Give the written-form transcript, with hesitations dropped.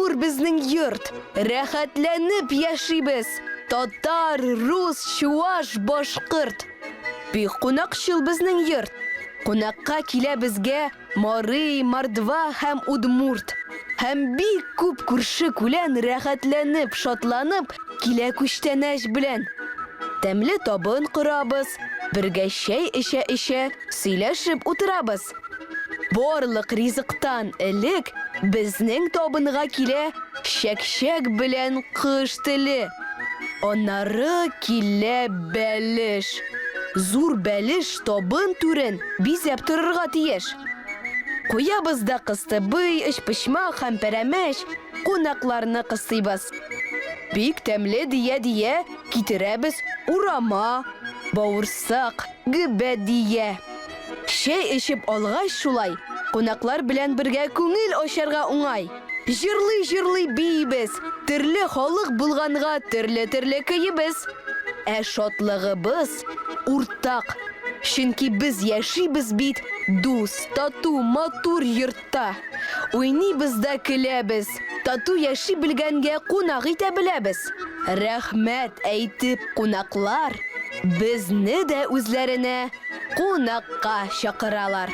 Матур безнең йорт, рәхәтләнеп яшибез, татар, рус, чуаш, башкорт. Бик кунакчыл безнең йорт. Кунакка килә безгә Мари, мордва һәм удмурт. Һәм бик күп күрше-күлән рәхәтләнеп, шатланып килә күчтәнәч белән. Тәмле табын корабыз, бергә чәй эчә-эчә сөйләшеп утырабыз. Барлык ризыктан элек безнең табынга килә чәкчәк белән кош теле. Аннары килә бәлеш. Зур бәлеш табын түрен бизәп торырга тиеш. Куябыз да кыстыбый, өчпочмак һәм пәрәмәч, кунакларны кыстыйбыз. Бик тәмле дия-дия китерәбез урама, бавырсак, гөбәдия. Чәй эчеп алгач шулай, кунаклар белән бергә күңел ачарга уңай. Җырлый-җырлый биибез, төрле халык булганга төрле-төрле көебез. Ә шатлыгыбыз уртак, чөнки без яшибез бит дус, тату, матур йортта. Уйныйбыз да көләбез, тату яши белгәнгә кунак итә беләбез. Рәхмәт әйтеп кунаклар безне дә үзләренә кунакка чакыралар.